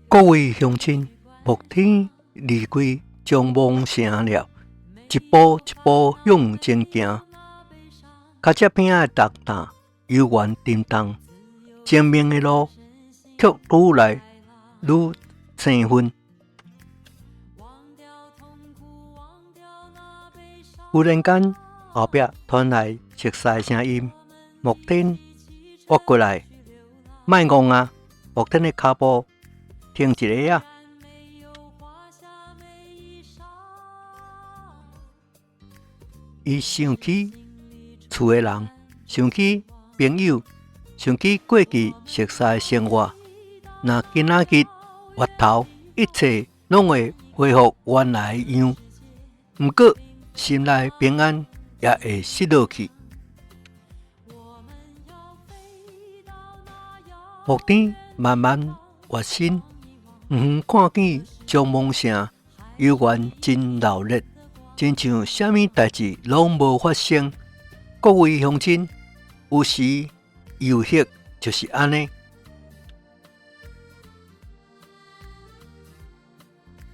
各位鄉親，莫天離開樟望城了，一步一步向前行。跤車餅的重擔猶原沉重，前面的路卻愈來愈生分。忽然間，後壁傳來熟似的聲音：莫天，我過來，莫戇啊！莫天的跤步停一下仔。伊想起厝的人，想起朋友，想起過去熟似的生活。若今仔日回頭，一切攏會恢復原來的樣。毋過心內平安也會失落去。莫天慢慢躍身，遠遠看見樟望城猶原真鬧熱，親像啥物代誌攏無發生。各位鄉親，有時遊客就是按呢。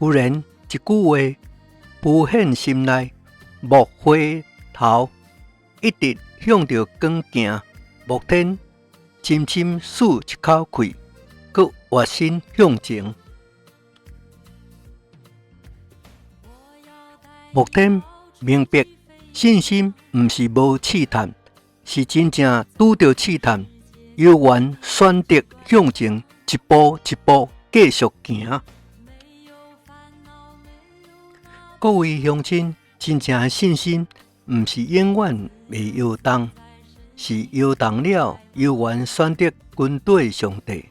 忽然一句話浮現心內，莫回頭，一直向著光行。莫天深深舒一口氣，閣躍身向前。莫天明白，信心毋是無試探，是真正拄著試探，猶原選擇向前一步一步繼續行。各位鄉親，真正的信心毋是永遠袂搖動，是搖動了，猶原選擇跟綴上帝。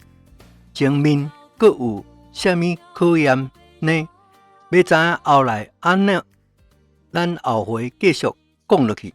前面閣有啥物考驗呢？欲知影後來按怎，咱後回繼續講落去。